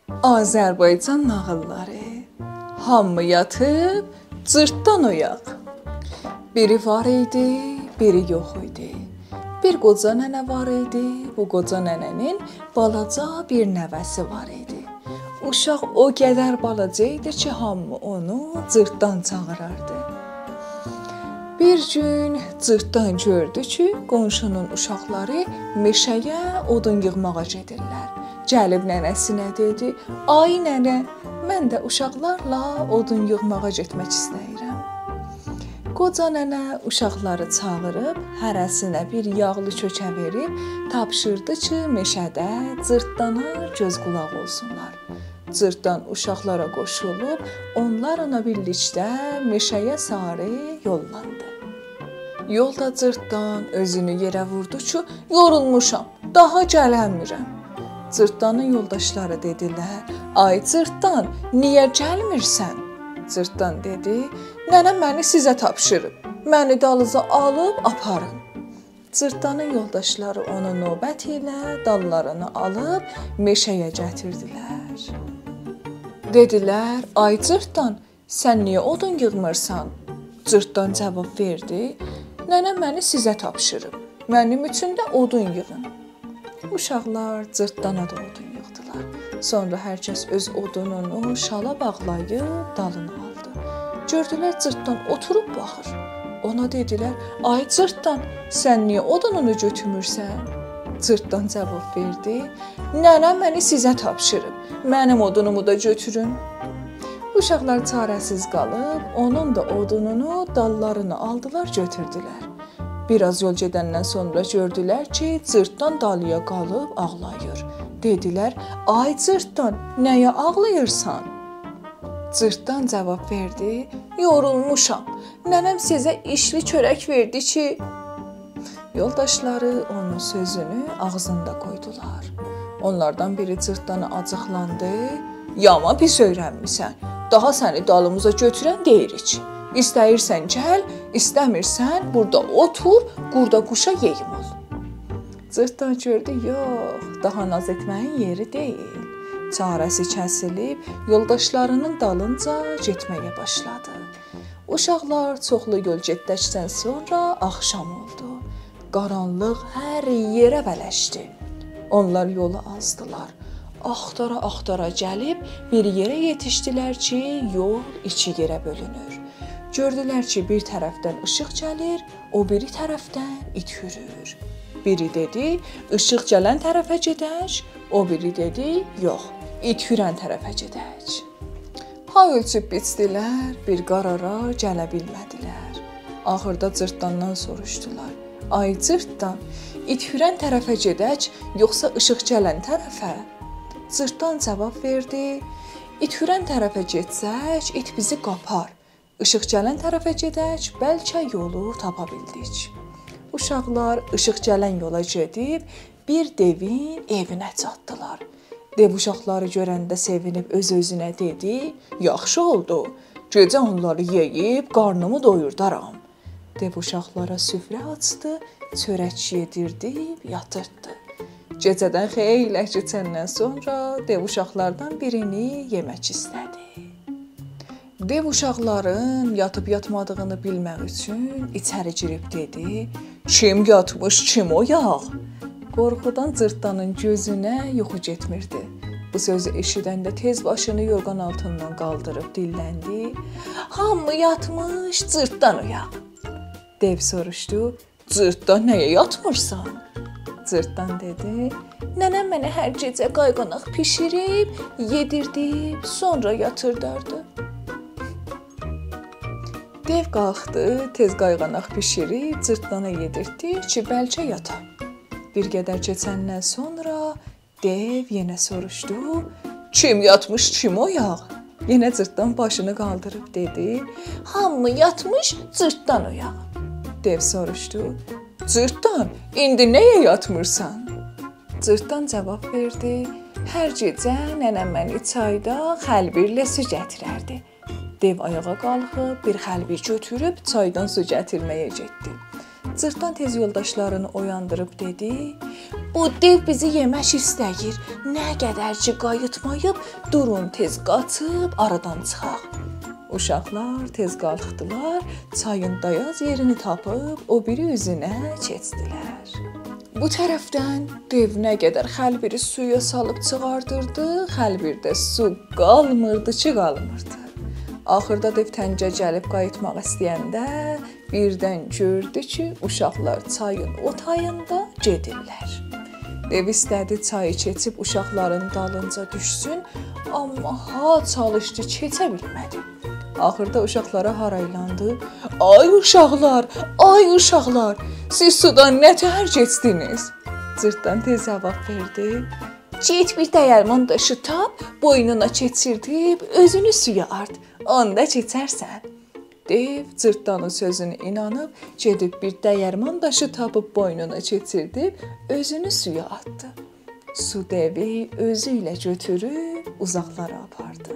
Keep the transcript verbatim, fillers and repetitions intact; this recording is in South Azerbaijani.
آذربایجان ناغیللاری. هامی یاتیب، جیرتدان اویاق. بیری وار ایدی، بیری یوخ ایدی. بیر قوجا ننه وار ایدی. بو قوجا ننه‌نین بالاجا بیر نوه‌سی وار ایدی. اوشاق او قدر بالاجا ایدی کی، هامی اونو جیرتدان چاغیراردی. بیر گون جیرتدان گؤردو کی، قونشونون اوشاقلاری مئشه‌یه اودون ییغماغا گئدیرلر. گلیب ننه‌سینه دئدی: «آی ننه، من ده اوشاقلارلا اودون ییغماغا گئتمک ایسته‌ییرم.» قوجا ننه اوشاقلاری چاغیریب، هره‌سینه بیر یاغلی کؤکه وئریب، تاپشیردی کی، مئشه‌ده جیرتدانا گؤز قولاق اولسونلار. جیرتدان اوشاقلارا قوشولوب، اونلارلا بیرلیکده مئشه‌یه ساری یوللاندی. یولدا جیرتدان اؤزونو یئره ووردو کی، «یورولموشام، داها گلنمیرم.» جیرتدانین یولداشلاری دئدیلر: «آی جیرتدان، نییه گلمیرسن؟» جیرتدان دئدی: «ننه‌م منی سیزه تاپشیریب. منی دالینیزا آلیب آپارین.» جیرتدانین یولداشلاری اونو نوبت ایله داللارینا آلیب مئشه‌یه گتیردیلر. دئدیلر: «آی جیرتدان، سن نییه اودون ییغمیرسان؟» جیرتدان جاواب وئردی: «ننه‌م منی سیزه تاپشیریب. منیم اوچون ده اودون ییغین.» اوشاقلار جیرتدانا دا اودون ییغدیلار. سونرا هر کس اؤز اودونونو شالا باغلاییب دالینا آلدی. گؤردولر، جیرتدان اوتوروب باخیر. اونا دئدیلر: «آی جیرتدان، سن نییه اودونونو گؤتورمورسن؟» جیرتدان جاواب وئردی: «ننه‌م منی سیزه تاپشیریب. منیم اودونومو دا گؤتورون.» اوشاقلار چاره‌سیز قالیب، اونون دا اودونونو داللارینا آلدیلار، گؤتوردولر. بیر آز یول گئدندن سونرا گؤردولر کی، جیرتدان دالییا قالیب آغلاییر. دئدیلر: «آی جیرتدان، نییه آغلاییرسان؟» جیرتدان جاواب وئردی: «یورولموشام. ننه‌م سیزه ایشلی چؤرک وئردی کی...» یولداشلاری اونون سؤزونو آغزیندا قویدولار. اونلاردان بیری جیرتدانا آجیقلاندی: «یامان پیس اؤیرنمیسن. داها سنی دالیمیزا گؤتورن دئییریک. ایسته‌ییرسن گل، ایسته‌میرسن بورادا اوتور، قوردا قوشا یئم اول.» جیرتدان گؤردو، یوخ، داها ناز ائتمه‌یین یئری دئییل. چاره‌سی کسیلیب، یولداشلارینین دالینجا گئتمه‌یه باشلادی. اوشاقلار چوخلو یول گئتدکدن سونرا آخشام اولدو. قارانلیق هر یئره بلشدی. اونلار یولو آزدیلار. آختارا-آختارا گلیب بیر یئره یئتیشدیلر کی، یول ایکی یئره بؤلونور. گؤردولر کی، بیر طرفدن ایشیق گلیر، او بیری طرفدن ایت هورور. بیری دئدی: «ایشیق گلن طرفه گئدک.» او بیری دئدی: «یوخ، ایت هورن طرفه گئدک.» ها اؤلچوب بیچدیلر، بیر قرارا گله بیلمه‌دیلر. آخیردا جیرتداندان سوروشدولار: «آی جیرتدان، ایت هورن طرفه گئدک، یوخسا ایشیق گلن طرفه؟» جیرتدان جاواب وئردی: «ایت هورن طرفه گئتسک، ایت بیزی قاپار. ایشیق گلن طرفه گئدک، بلکه یولو تاپا بیلدیک.» اوشاقلار ایشیق گلن یولا گئدیب بیر دئوین ائوینه چاتدیلار. دئو اوشاقلاری گؤرنده سئوینیب اؤز-اؤزونه دئدی: «یاخشی اولدو. گئجه اونلاری یئییب قارنیمی دویوردارام.» دئو اوشاقلارا سفره آچدی، چؤرک یئدیردیب یاتیرتدی. گئجه‌دن خیلی کئچندن سونرا دئو اوشاقلاردان بیرینی یئمک ایسته‌دی. دئو اوشاقلارین یاتیب یاتمادیغینی بیلمک اوچون ایچری گیریب دئدی: «کیم یاتمیش، کیم اویاق؟» قورخودان جیرتدانین گؤزونه یوخو گئتمیردی. بو سؤزو ائشیدنده تئز باشینی یورغان آلتیندان قالدیریب دیللندی: «هامی یاتمیش، جیرتدان اویاق.» دئو سوروشدو: «جیرتدان، نییه یاتمیرسان؟» جیرتدان دئدی: «ننه‌م منه هر گئجه قایغاناق بیشیریب، یئدیردیب، سونرا یاتیرداردی.» دئو قالخدی، تئز قایغاناق بیشیریب جیرتدانا یئدیرتدی کی، بلکه یاتا. بیر قدر کئچندن سونرا دئو یئنه سوروشدو: «کیم یاتمیش، کیم اویاق؟» یئنه جیرتدان باشینی قالدیریب دئدی: «هامی یاتمیش، جیرتدان اویاق.» دئو سوروشدو: «جیرتدان، ایندی نییه یاتمیرسان؟» جیرتدان جاواب وئردی: «هر گئجه ننه‌م منی چایدا خلبیرله سو گتیرردی.» دئو آیاغا قالخیب بیر خلبیر گؤتوروب چایدان سو گتیرمه‌یه گئتدی. جیرتدان تئز یولداشلارینی اویاندیریب دئدی: بو دئو بیزی یئمک ایسته‌ییر. نه قدر کی قاییتماییب، دورون تئز قاچیب آرادان چیخاق.» اوشاقلار تئز قالخدیلار، چایین دایاز یئرینی تاپیب او بیری اوزونه کئچدیلر. بو طرفدن دئو نه قدر خلبیری سویا سالیب چیخاردیردی، خلبیرده سو قالمیردی کی قالمیردی. آخیردا دئو تنگه گلیب قاییتماق ایسته‌ینده بیردن گؤردو کی اوشاقلار چایین او تاییندا گئدیرلر. دئو ایسته‌دی چایی کئچیب اوشاقلارین دالینجا دوشسون، آمما ها چالیشدی، کئچه بیلمه‌دی. آخیردا اوشاقلارا هارایلاندی: «آی اوشاقلار، آی اوشاقلار، سیز سودان نه‌تهر کئچدینیز؟» جیرتدان تئز جاواب وئردی: «گئت بیر دییرمان داشی تاپ، بوینونا کئچیردیب اؤزونو سویا آت، اوندا کئچرسن.» دئو جیرتدانین سؤزونه اینانیب گئدیب بیر دییرمان داشی تاپیب بوینونا کئچیردیب اؤزونو سویا آتدی. سو دئوی اؤزو ایله گؤتوروب اوزاقلارا آپاردی.